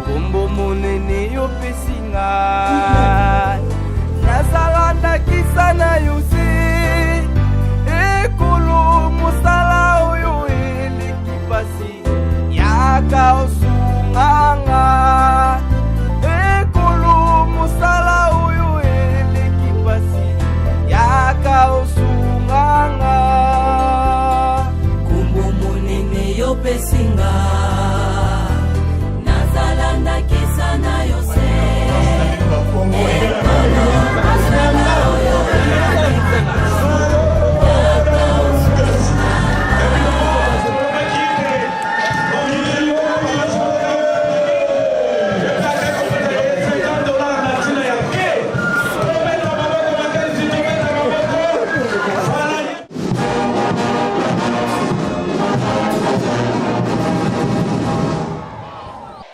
Kombo monene yopesi nga nazala ndakisa na yo se ekolo mosala oyo eleki pasi yaka osunganga ekolo mosala oyo eleki pasi yaka osunganga Kombo monene yopesi nga nazala ndakisa na yo se ekolo mosala oyo eleki pasi yaka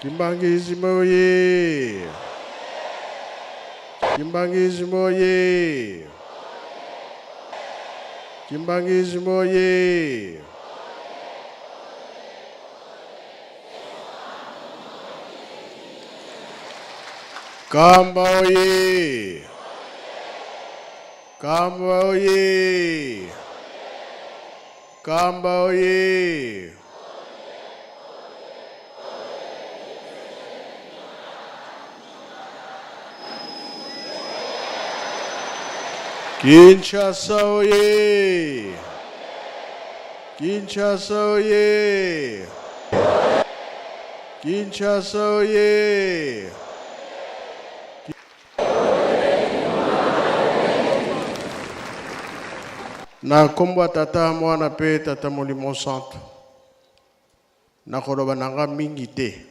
Kimbanguisme oye! Kimbanguisme oye! Kimbanguisme oye! Kamba oye! Kamba oye! Kamba oye! Kinshasa oye! Kinshasa oye! Kinshasa oye! Na nkombo ya Tata, Mwana mpe Tata Molimo Santu, nakoloba na nga mingi te.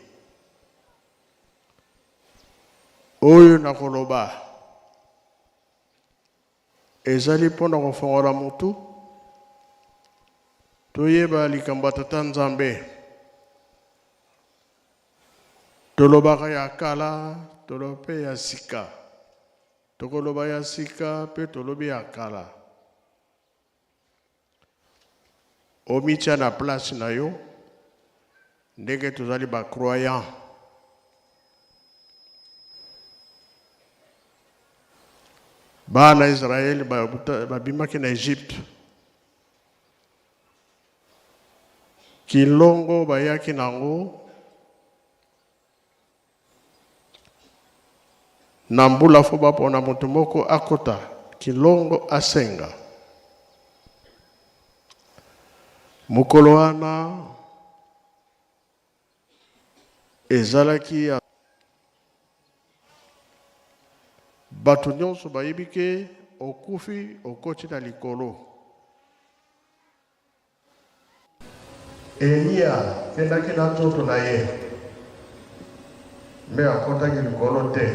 Oyo nakoloba ezali mpo na kofongola motu toyeba likambo ya Tata Nzambe. Tolobaka ya kala, toloba mpe ya sika. Tokoloba ya sika mpe tolobi ya kala. Omitia na place na yo ndenge tozali ba croyants. Bana Israël babimaki na Egypte. Kilongo bayaki nango na mbula fo bapona moto moko akota kilongo asenga. Mokolo wana ezalaki ya bato nyonso bayebi ke okufi okoti na likolo. Eliya akendaki na nzoto na ye, me akotaki likolo te.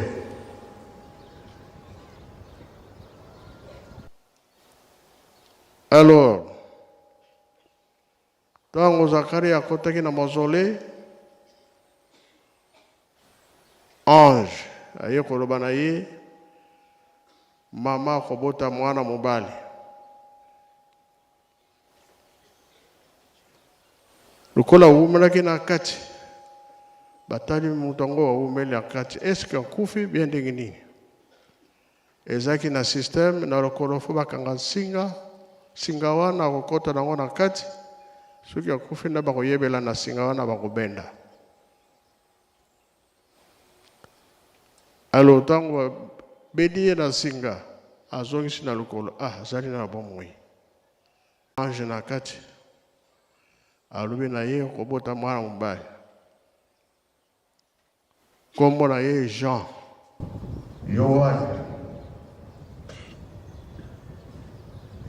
Alors, ntango Zakaria akotaki na mausolée, ange aye koloba na ye, mama akobota mwana mobali. Lokola awumelaki na kati, batali moto yango awumeli na kati, eske akufi bien ndenge nini? Ezalaki na système na lokolo fo bakanga nsinga, singa wana akokota nango na kati, soki akufi nde bakoyebela na singa wana bakobenda. Alors ntango babedi ye na nsinga, azongisi na lokolo, ah azali na bomoi. Ange na kati alobi na ye okobota mwana mobali, nkombo na ye Jean. Yoane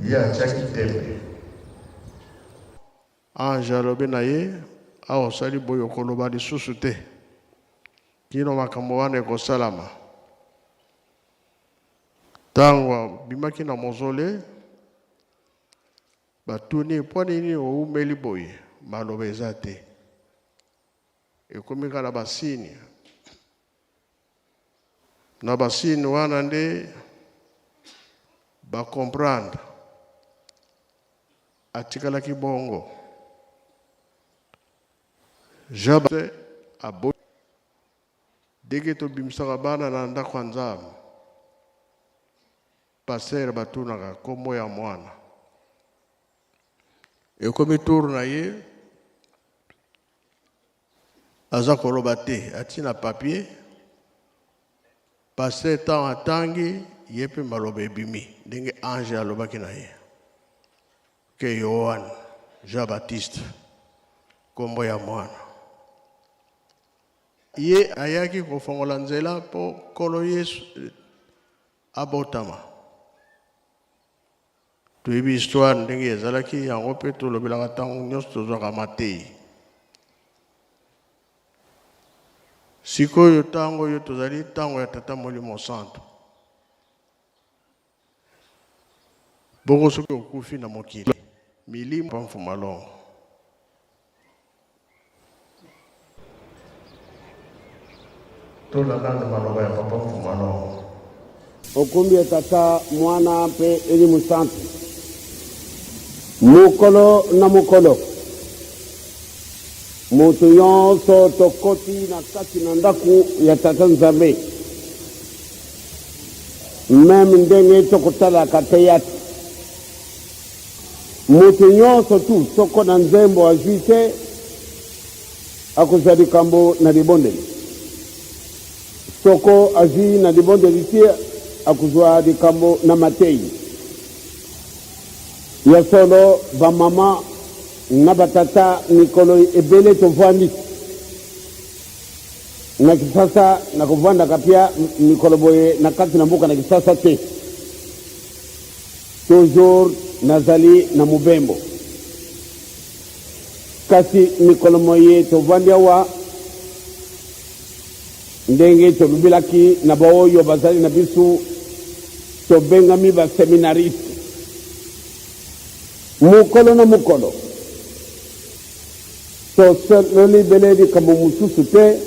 ye atiaki tembe. Ange alobi na ye, awa osali boye okoloba lisusu te kino makambo wana ekosalama. Ntango abimaki na mausolée, Batuni ye, Mpo nini oumeli boye? Maloba eza te. Ekomi kaka na ba signe. Na ba signe wana nde ba comprendre. Atikalaki bongo. Jean Baptiste aboyi ndenge tobimisaka bana na ndako ya Nzambe. Pasteur batunaka kombo ya mwana. Ekomi tour na ye aza koloba te, ati na papier. Pasteur ntango atangi ye mpe maloba ebimi ndenge ange alobaki na ye ke Yoane Jean Baptiste kombo ya mwana. Ye ayaki kofongola nzela mpo Nkolo Yesu abotama. Toyebi histoire ndenge ezalaki yango mpe tolobelaka ntango nyonso tozwaka mateyi. Sikoyo ntango oyo tozali ntango ya Tata Molimo Santo. Bongo soki okufi na mokili, milimo pa Mfuma Longo. Tolanda nanu maloba ya Papa Mfuma Longo. Okumbi ya Tata, Mwana mpe Elimu Santu. Mokolo na mokolo, moto nyonso tokoti na kati na ndako ya Tata Nzambe, meme ndenge tokotalaka teyatre. Moto nyonso tu soko na nzembo azwi te, akozwa likambo na libondeli. Soko azwi na libondeli te, akozwa likambo na mateyi. Ya solo, bamama na batata, mikolo ebele tovandi na Kisasa, nakovandaka pia mikolo boye na kati na mboka na Kisasa te. Toujours nazali na mobembo. Kasi mikolo moye tovandi awa, ndenge tolobelaki na baoyo bazali na biso, tobengami ba seminaristes. Mokolo na mokolo, tosololi bele likambo mosusu te,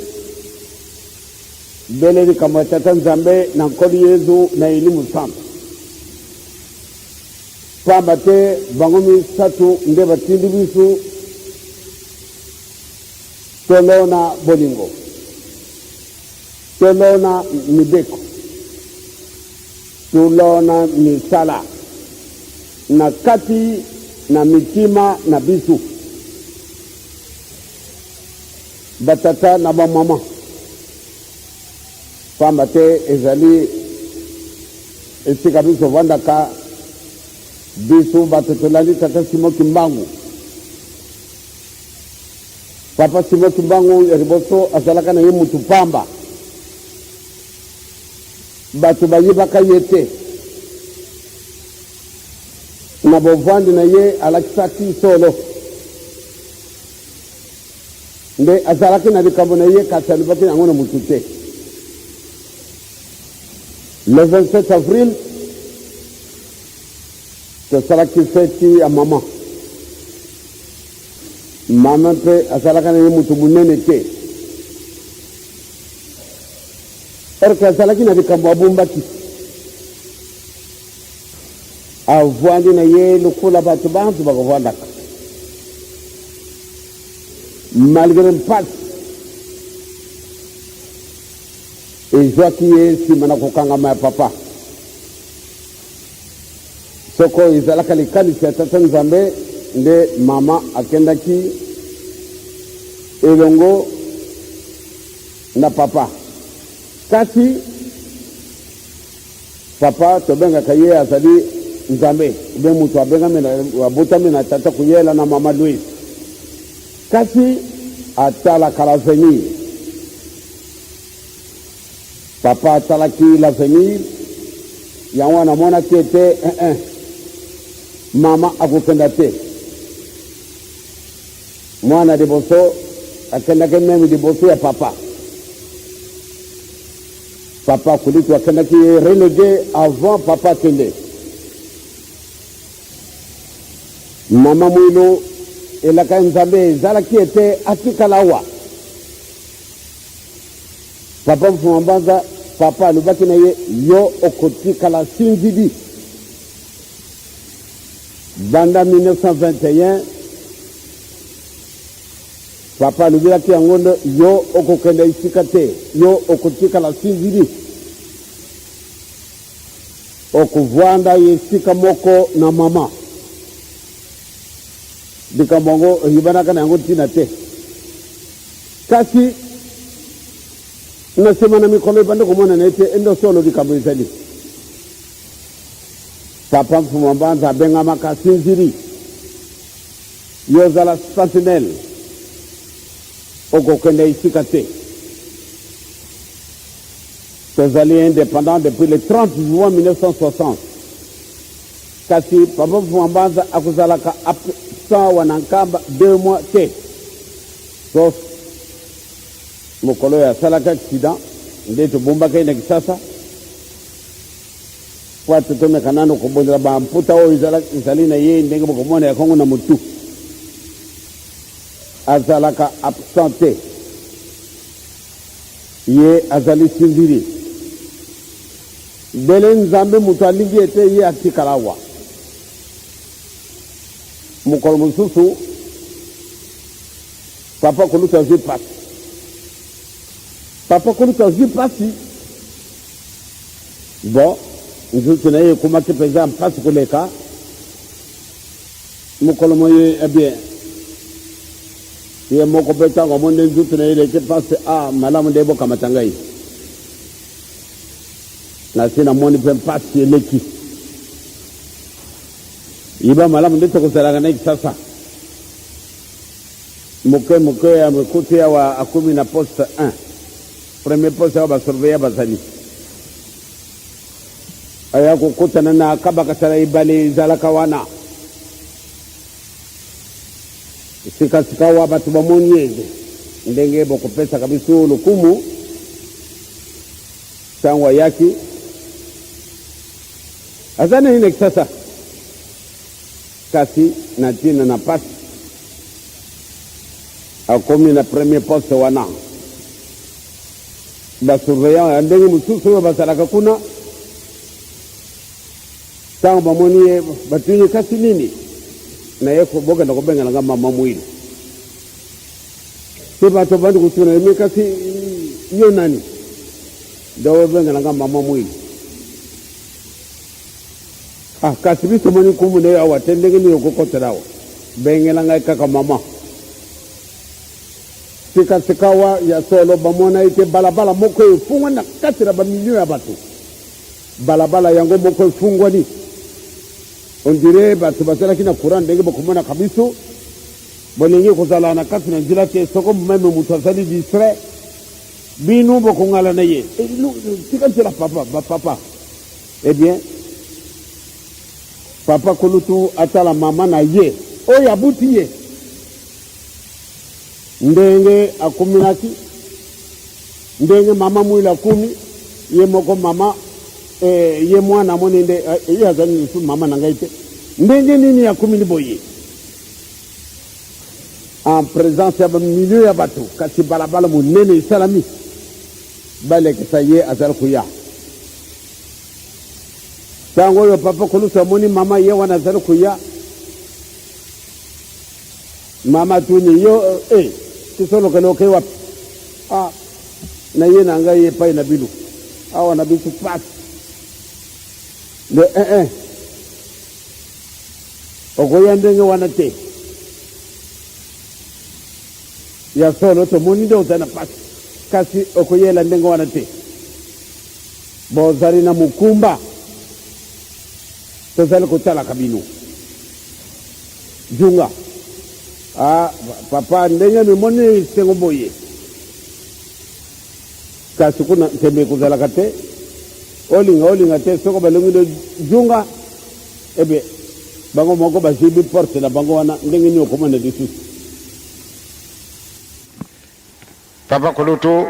Bele likambo ya Tata Nzambe na Nkolo Yezu na Elimo Santu. Pamba te bango misatu nde batindi bisu tolona bolingo, tolona mibeko, tolona misala na kati na mitima na bisu. Batata na bamama, pamba te ezali esika biso tovandaka, biso bato tolandi Tata Simon Kimbangu. Papa Simon Kimbangu ya liboso azalaka na ye mutu pamba, bato bayebaka ye te. Na bovandi na ye alakisaki solo. Nde azalaki na likambo na ye kasi alobaki yango na moto te. Le 27 avril, tosalaki feti ya mama. Mama mpe azalaka na ye moto monene te. Orke azalaki na likambo abombaki. Avwandi na ye lokola bato banso bakovwandaka. Malgre mpasi ezwaki ye nsima na kokangama ya papa, soko ezalaka likanisi ya Tata Nzambe nde mama akendaki elongo na papa. Kasi Papa tobengaka ye azali Nzambe ou bien mutu abengami na abotami na tata kuyela na mama Louise kasi atalaka l'avenir papa atalaki l'avenir yango wana amonaki ete eh eh mama akokenda te mwana liboso akendaki meme liboso ya papa. Papa Kulitu akendaki ye relegue avant papa akende. Mama Mwilu, elaka ya Nzambe ezalaki ete atikala awa. Papa Mfuma Mbanza, papa alobaki na ye, yo okotikala sinzidi. Banda 1921, papa alobelaki yango nde yo okokenda esika te, yo okotikala sinzidi. Okovanda esika moko na mama. Likambo yango eyebanaka na yango ntina te. Kasi, na nsima na mikolo ebandi komonana ete endo solo likambo ezali. Papa Mfuma Mbanza abengamaka Sinzili. Yo ozala sentinelle. Okokende esika te. Tozali independant depuis le 30 juin 1960. Kasi Papa Mfuma Mbanza akozalaka absent awa na Nkamba deux mois te. Sauf mokolo oyo asalaki accident nde tobombaka ye na Kisasa mpo ete tomeka nano kobondela ba mputa oyo ezali na ye ndenge bokomona ya kongo na motu. Azalaka absent te. Ye azali sinzili. Mbele Nzambe moto alingi ete ye atikala awa. Mokolo mosusu, Papa Kulutu azwi mpasi. Papa Kulutu azwi mpasi. Bon, nzoto na ye ekomaki mpenza mpasi koleka. Mokolo moye, eh bien, ye moko mpe ntango amoni nde nzoto na ye eleki mpasi, ah, malamu nde bokamata ngai. Nasi namoni mpe mpasi eleki. Yiba malamu nde tokozalaka na Kisasa. Moke moke amikuti awa akomi na poste 1. Premier poste awa ba surveillant bazali. Aya kokutana na kabakasa na ebale ezalaka wana. Sika sikawa bato bamoni ye ndenge bokopesaka biso lokumu. Ntango ayaki aza nani na Kisasa, kasi na ntina na mpasi akomi na premier poste wana. Ba surveillant ya ndenge mosusu oyo bazalaka kuna, ntango bamoni ye batuni kasi nini na ye, bokenda kobengela nga mama Mwilu. Mpe bato bandi kotuna ye, me kasi yo nani? Nde obengela nga mama Mwilu. Ah, kasi biso tomoni nkumu na yo awa te, ndenge nini okokotela awa? Bengela ngai kaka mama. Sika-sikawa, ya solo, bamona ete balabala moko efungwani na kati na bamilio ya bato. Balabala yango moko efungwani. On dirait bato bazalaki na courant ndenge bokomonaka biso. Bolingi kozala na kati na nzela te, soko meme moto azali distrait, bino bokongala na ye. Eh, tika nzela papa, ba papa. Eh bien, papa kulutu atala mama na ye oyo abuti ye. Ndenge akuminaki, ndenge mama Mwilu akumi, ye moko mama eh, ye mwana amoni nde eh, ye azali lisusu mama na ngai te, ndenge nini akumini boye en presence ya bamilio ya bato, kasi balabala monene esalami balekisa ye azali koya. Ntango oyo papa Kulutu amoni mama ye wana azali koya, Mama atuni yo eh kisolokele oke wapi? Ah na ye na ngai epai na bino awa na biso pasi nde eh eh okoya ndenge wana te ya solo tomoni nde ozali na pasi kasi okoyela ndenge wana te bozali na mokumba tozali kotalaka bino Djunga ah papa ndenge mimoni esengo boye kasi kuna ntembe ekozalaka te olinga olinga te soko balongi nde djunga ebe bango moko bazibi porte na bango wana ndenge nini okomona lisusu. Papa kulutu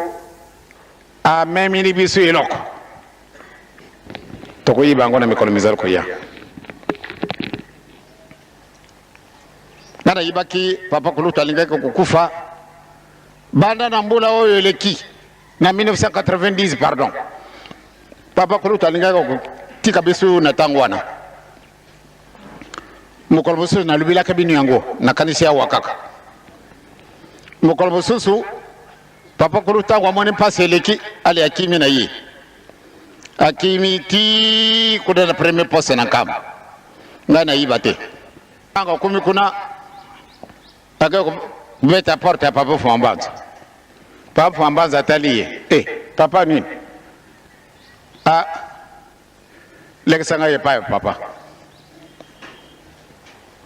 amemili biso eloko tokoyiba yango na mikolo mizali koya. Nga nayibaki papa kulutu alingaki kokufa banda na mbula oyo eleki na 1990, pardon. Papa kulutu alingaki kotika biso na ntango wana. Mokolo mosusu nalobelaka bino yango, nakanisi awa kaka. Mokolo mosusu papa kulutu ntango amoni mpasi eleki, ale akimi na ye, akimi ti kuna na premier poste na Nkamba. Ngai nayiba te. Ntango akomi kuna, ake kobeta porte ya papa Fwambanza. Papa Fwambanza atali ye, eh, papa nini? Ah, lekisa ngai epai ya papa.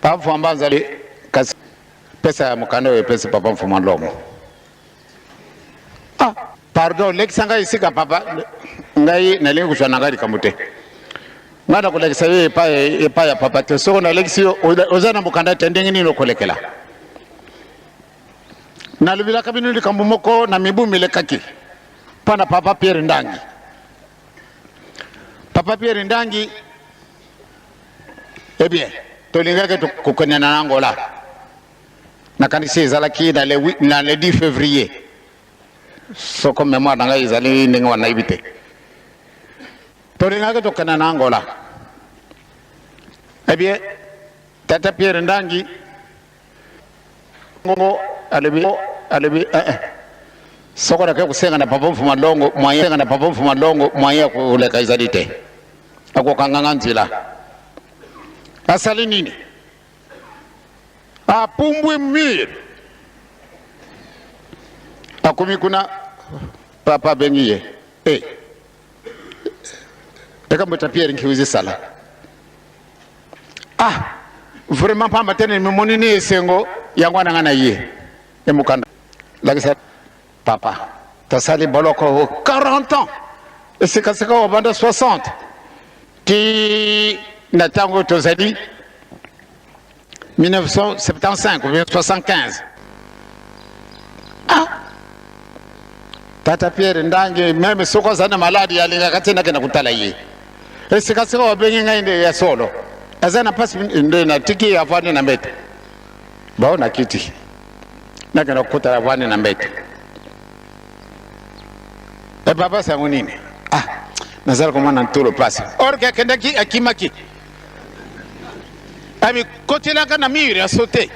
Papa Fwambanza azali kasi pesa ya mokanda oyo epesi papa Mfuma Longo. Ah, pardon, lekisa ngai esika papa. Ngai nalingi kozwa na ngai likambo te. Ngai nakolekisa yo epai epai ya papa te. Soko nalekisi yo, oza na mokanda te, ndenge nini okolekela? Nalobelaka bino likambo moko na mibu milekaki mpo na papa Pierre Ndangi. Papa Pierre Ndangi, eh bien, tolingaki kokende na Angola. Nakanisi ezalaki na le, na le 10 février, soko mémoire na ngai ezali ndenge wana, nayebi te. Tolingaki tokende na Angola. Eh bien, tata Pierre Ndangi ngo alobi, alobi eh, eh. Soko nake kosenga na papa Mfuma Longo moyen, na papa Mfuma Longo moyen ya koleka ezali te, akokanga nga nzela. Asali nini? Apumbwi mur, akomi kuna, papa abengi ye, eh, likambo ta Pierre Nkiuzi sala. Ah, vraiment pamba te namoni ni esengo yango wana nga na ye emokanda lakisa papa tasali boloko 40 ans esikasika obanda 60 ti na ntango tozali 1975 ou bien 75. Ah, tata Pierre Ndangi meme soko aza na maladi alingaka te nakenda kotala ye. Esikasika babengi ngai nde ya solo aza na mpasi nde natiki avandi na mbeto bao na kiti nakenda kokutana avandi na mbeto. E papa sango nini? Ah, nazala komona ntolo mpasi orke akendaki akimaki amikotelaka na mur asote,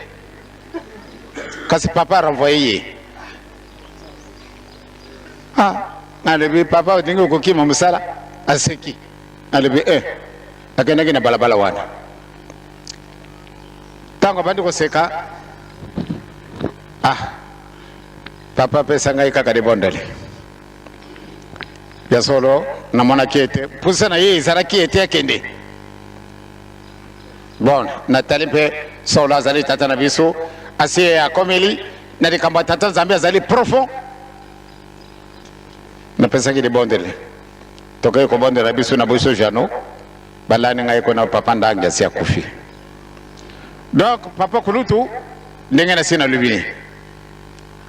kasi papa renvoye ye. Ah, nalobi papa olingi okokima mosala? Aseki, nalobi eh, akendaki na balabala wana ntango abandi koseka. Ah, papa apesa ngai kaka libondeli ya solo. Namonaki ete mposa na ye ezalaki ete akende. Bon, natali mpe solo azali tata na biso, asi akomeli na likambo ya tata Nzambe, azali profond. Napesaki libondeli, tokei kobondela biso na biso jano balani ngai kuna papa Ndangi asi akufi. Donc papa kulutu ndenge nasi nalobi,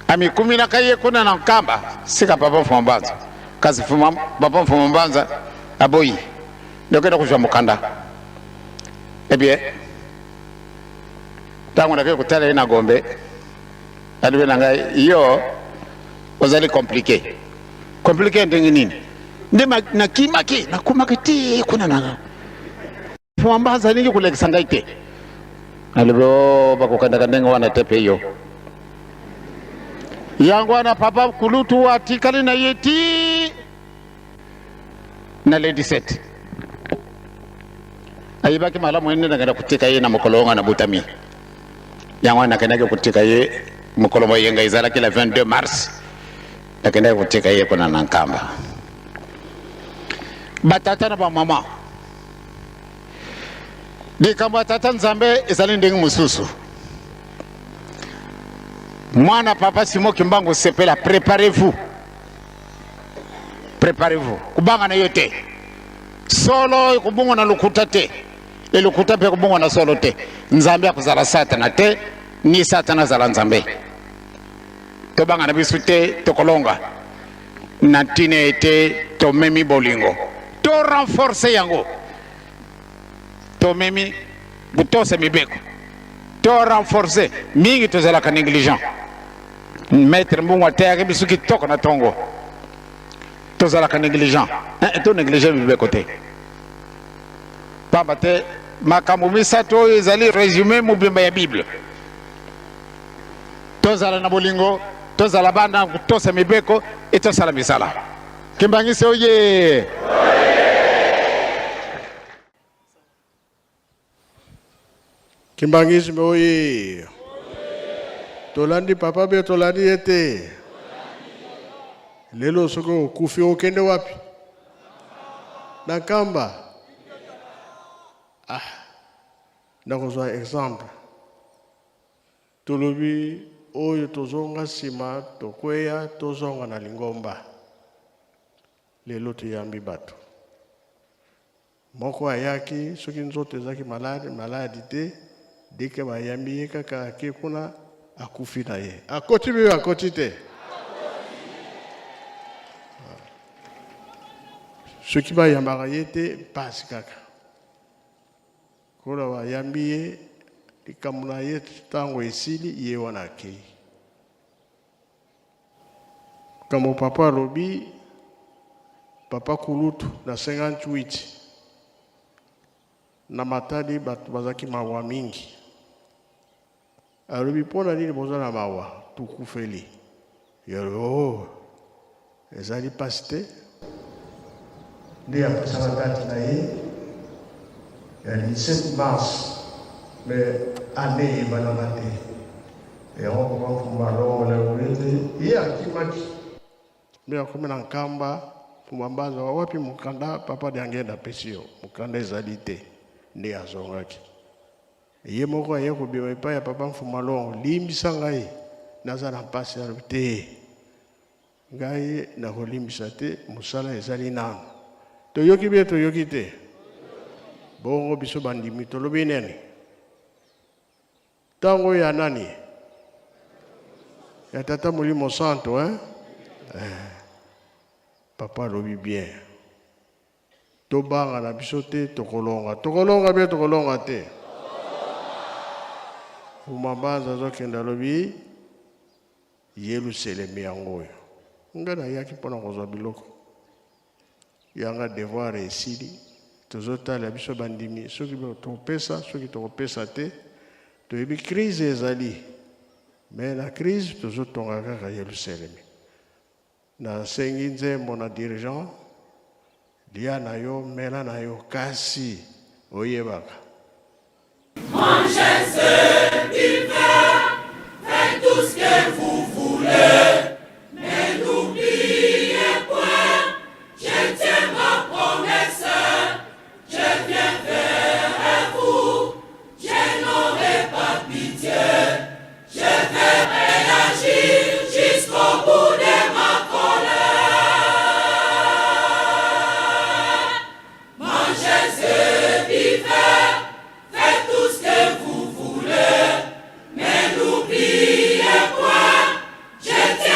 amikuminaka ye kuna na Nkamba sika papa Mfuma Mbanza, kasi papa Mfuma Mbanza aboyi ndokenda kozwa mokanda. Eh bien, ntango nakei kotala ye na Gombe, alobi na ngai, yo ozali compliqué. Compliqué ndenge nini? Nde nakimaki nakomaki ti kuna na Mfuma Mbanza alingi kolekisa ngai te. Alobi o bakokendaka ndenge wana te mpe yo. Yango wana papa kulutu atikali na ye ti na le 17. Ayebaki malamu nde nakenda kotika ye na mokolo onga na butami. Yango wana nakendaki kotika ye mokolo moyenga ezalaki le 22 mars. Nakendaki kotika ye kuna na Nkamba. Batata na bamama, likambo ya tata Nzambe ezali ndenge mosusu. Mwana papa Simon Kimbangu sepela, préparez-vous, préparez-vous. Kubanga na yo te, solo ekobongwa na lokuta te, elokuta mpe ekobongwa na solo te. Nzambe akozala Satana te, ni Satana azala Nzambe. Tobanga na biso te, tokolonga na ntina ete tomemi bolingo, to renforce yango, tomemi kotosa mibeko, to To renforcer mingi tozalaka negligent. Maître Mbungu ateyaki biso kitoko na tongo. Tozalaka negligent. Eh, to negliger mibeko te. Pamba te makambo misato oyo ezali resume mobimba ya Bible. Tozala na bolingo, tozala bana tosa mibeko e tosala misala. Kimbangisi oye! Kimbangisme oye! Tolandi papa be tolandi ye te. Lelo soki okufi okende wapi? Na Nkamba. Ah, nakozwa exemple. Tolobi oyo tozonga nsima tokweya tozonga na lingomba. Lelo toyambi bato. Moko ayaki soki nzoto ezalaki malade maladi te dès que bayambi ye kaka ake kuna akufi na ye akoti biyo akoti te soki bayambaka ye te mpasi kaka kola bayambi ye likambo na ye ntango esili ye wana akei Kambo papa alobi papa kulutu na 58 na Matadi bato bazalaki mawa mingi. Alobi mpo na nini boza na mawa tukufeli yalo oh, ezali mpasi te nde apesaka date na ye ya 17 mars mais année eyebanaka te yango papa Mfumba alongola yango ete ye akimaki nde akomi na Nkamba. Mfumba Mbanza wapi mokanda papa Diangenda apesi yo mokanda ezali te nde azongaki ye moko aye kobima epai ya papa Mfumba Longo limbisa ngai naza na mpasi alobi te Ngai nakolimbisa te, mosala ezali nanu. Toyoki bien toyoki te? Bongo biso bandimi tolobi nini? Tango ya nani? Ya Tata Molimo Santo, hein? Eh. Papa alobi bien. Tobanga na biso te, tokolonga. Tokolonga bien tokolonga te? Mama azokende alobi Yeluselemi yango oyo. Nga nayaki mpo na kozwa biloko yanga devoir esili tozotala biso bandimi soki tokopesa soki tokopesa te toyebi crise ezali me na crise tozotonga kaka Yelusalemi nasengi nzembo na dirigeant lia na yo mela na yo kasi oyebaka Mangez ce buvez, faites tout ce que vous voulez, mais n'oubliez point, je tiens ma promesse, je viens vers vous, je n'aurai pas pitié, je vais réagir jusqu'au bout de ma colère. Mangez et buvez, faites tout ce que vous voulez, mais n'oubliez point, je tiens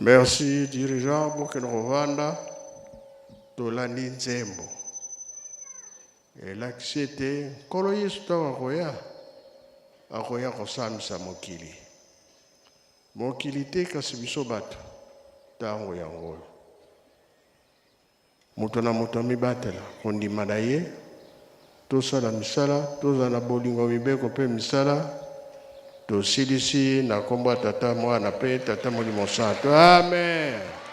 Merci dirigeant bokende kovanda tolandi nzembo elakisi ete Nkolo Yesu ntango akoya akoya kosambisa mokili mokili te kasi biso bato ntango yango oyo Moto na moto amibatela kondima na ye, tosala misala, tozala na bolingo, mibeko mpe misala. Tosilisi na kombo ya Tata, Mwana mpe Tata Molimo Santo. Amen.